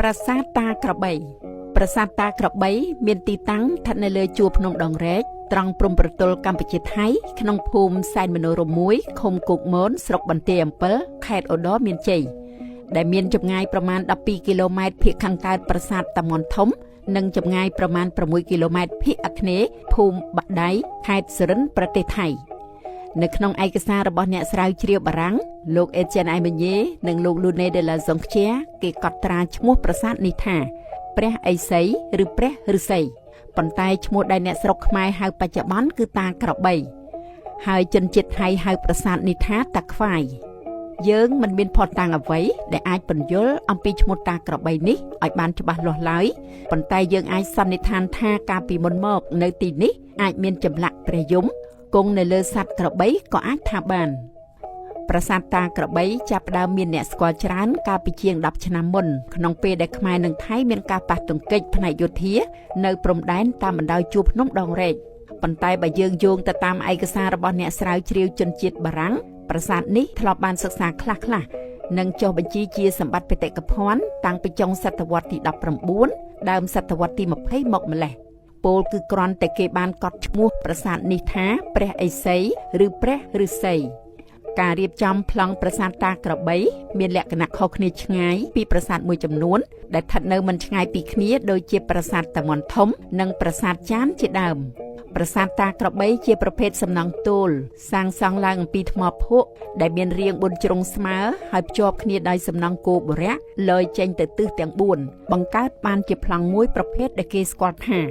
ប្រាសាទតាក្របី ប្រាសាទតាក្របី មានទីតាំងស្ថិតនៅលើជួរភ្នំដងរែកត្រង់ព្រំប្រទល់កម្ពុជាថៃក្នុងភូមិសែនមនោរម្យមួយឃុំគោកមនស្រុកបន្ទាយអំពិលខេត្តឧត្តរមានជ័យដែលមានចម្ងាយប្រមាណ12គីឡូម៉ែត្រភាគខាងកើតប្រាសាទតាមាន់ធំ និងចម្ងាយប្រមាណ6គីឡូម៉ែត្រភាគអាគ្នេយ៍ភូមិបាក់ដៃខេត្តសុរិន្ទប្រទេសថៃនៅក្នុងឯកសាររបស់អ្នកស្រាវជ្រាវបារាំងលោកអេតៀនអៃម៉ូញេនិងលោកលូណេដេឡាសុងខ្ជាគេកត់ត្រាឈ្មោះប្រាសាទនេះថាព្រះឥសីឬព្រះឫស្សីប៉ុន្តែឈ្មោះដែលអ្នកស្រុកខ្មែរហៅបច្ចុប្បន្នគឺតាក្របីហើយជនជាតិថៃហៅប្រាសាទនេះថាតាខ្វាយយើងមិនមានភស្តុតាងអ្វីដែលអាចពន្យល់អំពីឈ្មោះតាក្របីនេះឲ្យបានច្បាស់លាស់ឡើយប៉ុន្តែយើងអាចសន្និដ្ឋានថាកាលពីមុនមកនៅទីនេះអាចមានចម្លាក់ព្រះយមគង់នៅលើសត្វក្របីក៏អាចថាបានប្រាសាទតាក្របីចាប់ផ្ដើមមានអ្នកស្គាល់ច្រើនកាលពីជាង10ឆ្នាំមុនក្នុងពេលដែលខ្មែរនិងថៃមានការប៉ះទង្គិចផ្នែកយោធានៅព្រំដែនតាមបណ្ដោយជួរភ្នំដងរែកប៉ុន្តែបើយើងយោងទៅតាមឯកសាររបស់អ្នកស្រាវជ្រាវជនជាតិបារាំងប្រាសាទនេះធ្លាប់បានសិក្សាខ្លះៗនិងចុះបញ្ជីជាសម្បត្តិបេតិកភណ្ឌតាំងពីចុងសតវត្សទី19ដើមសតវត្សទី20មកម្លេះពោលគឺគ្រាន់តែគេបានកត់ឈ្មោះប្រាសាទនេះថាព្រះឥសីឬព្រះឫស្សីការរៀបចំប្លង់ប្រាសាទតាក្របីមានលក្ខណៈខុសគ្នាឆ្ងាយពីប្រាសាទមួយចំនួនដែលស្ថិតនៅមិនឆ្ងាយពីគ្នាដូចជាប្រាសាទតាមាន់ធំនិងប្រាសាទចានជាដើមប្រាសាទតាក្របីជាប្រភេទសំណង់ទោលសាងសង់ឡើងអំពីថ្មភក់ដែលមានរាង4ជ្រុងស្មើហើយភ្ជាប់គ្នាដោយសំណង់គោបុរៈលយចេញទៅទិសទាំង4បង្កើតបានជាប្លង់មួយប្រភេទដែលគេស្គាល់ថា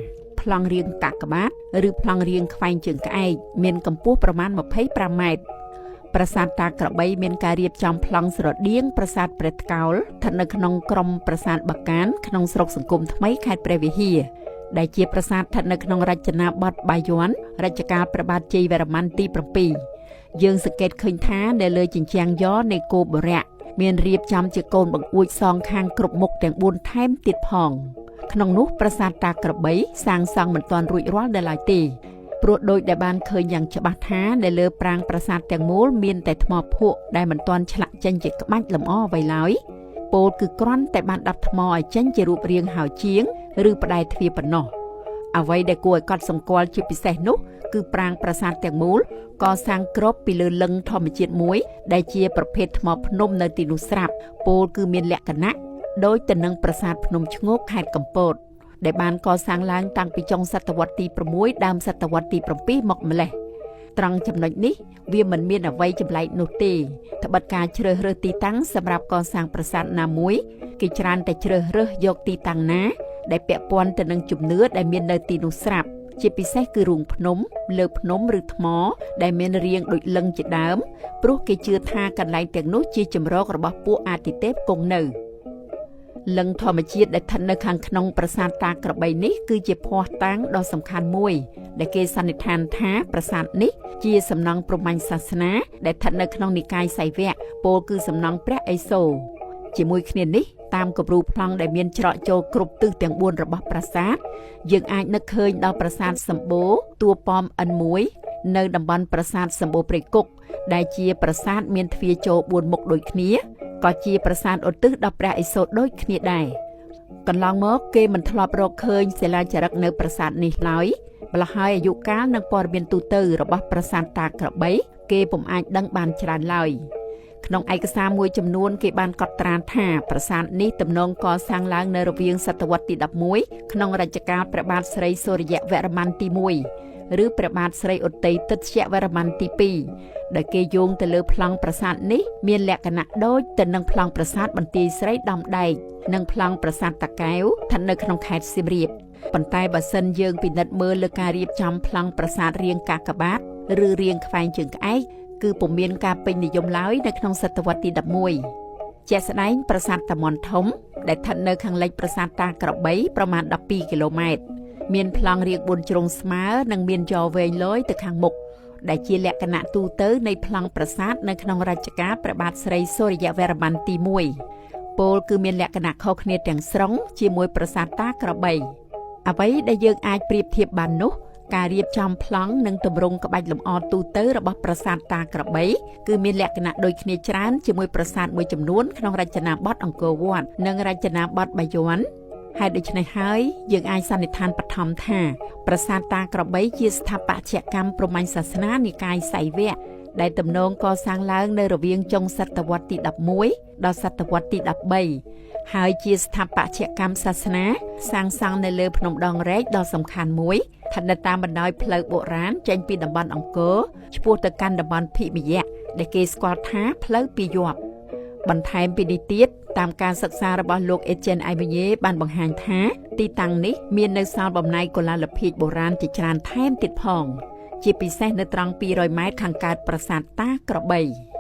ប្លង់រាងកាកបាទឬប្លង់រាងខ្វែងជើងក្អែកមានកម្ពស់ប្រមាណ25ម៉ែត្រប្រាសាទតាក្របីមានការរៀបចំប្លង់ស្រដៀងប្រាសាទព្រះថ្កោលស្ថិតនៅក្នុងក្រុមប្រាសាទបាកានក្នុងស្រុកសង្គមថ្មីខេត្តព្រះវិហារដែលជាប្រាសាទស្ថិតនៅក្នុងរចនាបថបាយ័នរជ្ជកាលព្រះបាទជ័យវរ្ម័នទី7យើងសង្កេតឃើញថានៅលើជញ្ជាំងយ៉នៃគោបុរៈមានរៀបចំជាកូនបង្អួចសងខាងគ្រប់មុខទាំង4ថែមទៀតផងក្នុងនោះប្រាសាទតាក្របីសាងសង់មិនទាន់រួចរាល់នៅឡើយទេព្រោះដូចដែលបានឃើញយ៉ាងច្បាស់ថានៅលើប្រាង្គប្រាសាទទាំងមូលមានតែថ្មភក់ដែលមិនទាន់ឆ្លាក់ចេញជាក្បាច់លម្អអ្វីឡើយពោលគឺគ្រាន់តែបានដាប់ថ្មឲ្យចេញជារូបរាងហើយជាងឬផ្ដែទ្វារប៉ុណ្ណោះអ្វីដែលគួរឲ្យកត់សម្គាល់ជាពិសេសនោះគឺប្រាង្គប្រាសាទទាំងមូលកសាងគ្របពីលើលឹងធម្មជាតិមួយដែលជាប្រភេទថ្មភ្នំនៅទីនោះស្រាប់ពោលគឺមានលក្ខណៈដូចទៅនឹងប្រាសាទភ្នំឈ្ងោកខេត្តកំពតដែលបានកសាងឡើងតាំងពីចុងសតវត្សទី6ដើមសតវត្សទី7មកម្លេះត្រង់ចំណុចនេះវាមិនមានអ្វីចម្លែកនោះទេត្បិតការជ្រើសរើសទីតាំងសម្រាប់កសាងប្រាសាទណាមួយគេច្រើនតែជ្រើសរើសយកទីតាំងណាដែលពាក់ព័ន្ធទៅនឹងជំនឿដែលមាននៅទីនោះស្រាប់ជាពិសេសគឺរូងភ្នំលើភ្នំឬថ្មដែលមានរាងដូចលឹងជាដើមព្រោះគេជឿថាកន្លែងទាំងនោះជាជម្រករបស់ពួកអាទិទេពគង់នៅលឹងធម្មជាតិដែលស្ថិតនៅខាងក្នុងប្រាសាទតាក្របីនេះគឺជាភស្តុតាងដ៏សំខាន់មួយដែលគេសន្និដ្ឋានថាប្រាសាទនេះជាសំណង់ព្រហ្មញ្ញសាសនាដែលស្ថិតនៅក្នុងនិកាយសៃវៈពោលគឺសំណង់ព្រះឥសូរជាមួយគ្នានេះតាមគំរូប្លង់ដែលមានច្រកចូលគ្រប់ទិសទាំង4របស់ប្រាសាទយើងអាចនឹកឃើញដល់ប្រាសាទសម្បូរតួប៉ម N1 នៅតំបន់ប្រាសាទសម្បូរព្រៃគុកដែលជាប្រាសាទមានទ្វារចូល4មុខដូចគ្នាក៏ជាប្រាសាទឧទ្ទិសដល់ព្រះឥសូរដូចគ្នាដែរកន្លងមកគេមិនធ្លាប់រកឃើញសិលាចារឹកនៅប្រាសាទនេះឡើយម្ល៉េះហើយអាយុកាលនិងព័ត៌មានទូទៅរបស់ប្រាសាទតាក្របីគេពុំអាចដឹងបានច្រើនឡើយក្នុងឯកសារមួយចំនួនគេបានកត់ត្រាថាប្រាសាទនេះទំនងកសាងឡើងនៅរវាងសតវត្សទី11ក្នុងរជ្ជកាលព្រះបាទស្រីសូរ្យវរ្ម័នទី1ឬព្រះបាទស្រីឧទ័យទិត្យវរ្ម័នទី2ដែលគេយោងទៅលើប្លង់ប្រាសាទនេះមានលក្ខណៈដូចទៅនឹងប្លង់ប្រាសាទបន្ទាយស្រីដំដែកនិងប្លង់ប្រាសាទតាកែវស្ថិតនៅក្នុងខេត្តសៀមរាបប៉ុន្តែបើសិនយើងពិនិត្យមើលលើការរៀបចំប្លង់ប្រាសាទរាងកាកបាទឬរាងខ្វែងជើងក្អែកគឺពុំមានការពេញនិយមឡើយនៅក្នុងសតវត្សទី11ជាក់ស្ដែងប្រាសាទតាមាន់ធំដែលស្ថិតនៅខាងលិចប្រាសាទតាក្របីប្រមាណ12គីឡូម៉ែត្រមានប្លង់រាង4ជ្រុងស្មើនិងមានយ៉វែងលយទៅខាងមុខដែលជាលក្ខណៈទូទៅនៃប្លង់ប្រាសាទនៅក្នុងរជ្ជកាលព្រះបាទស្រីសូរ្យវរ្ម័នទី1ពោលគឺមានលក្ខណៈខុសគ្នាទាំងស្រុងជាមួយប្រាសាទតាក្របីអ្វីដែលយើងអាចប្រៀបធៀបបាននោះ ការរៀបចំប្លង់និងទម្រង់ក្បាច់លម្អទូទៅរបស់ប្រាសាទតាក្របីគឺមានលក្ខណៈដូចគ្នាច្រើនជាមួយប្រាសាទមួយចំនួនក្នុងរចនាបថអង្គរវត្តនិងរចនាបថបាយ័នហេតុដូច្នេះហើយយើងអាចសន្និដ្ឋានបឋមថាប្រាសាទតាក្របីជាស្ថាបត្យកម្មព្រហ្មញ្ញសាសនានិកាយសៃវៈដែលទំនងកសាងឡើងនៅរវាងចុងសតវត្សទី11ដល់សតវត្សទី13ហើយជាស្ថាបត្យកម្មសាសនាសាងសង់នៅលើភ្នំដងរែកដ៏សំខាន់មួយស្ថិតនៅតាមបណ្ដោយផ្លូវបុរាណចេញពីតំបន់អង្គរឆ្ពោះទៅកាន់តំបន់ភិមយៈដែលគេស្គាល់ថាផ្លូវពីយ័ព្យបន្ថែមពីនេះទៀតតាមការសិក្សារបស់លោកអេជេនអៃវីញេបានបង្ហាញថាទីតាំងនេះមាននៅសល់បំណែកកុលាលភាជន៍បុរាណជាច្រើនថែមទៀតផងជាពិសេសនៅត្រង់200ម៉ែត្រខាងកើតប្រាសាទតាក្របី។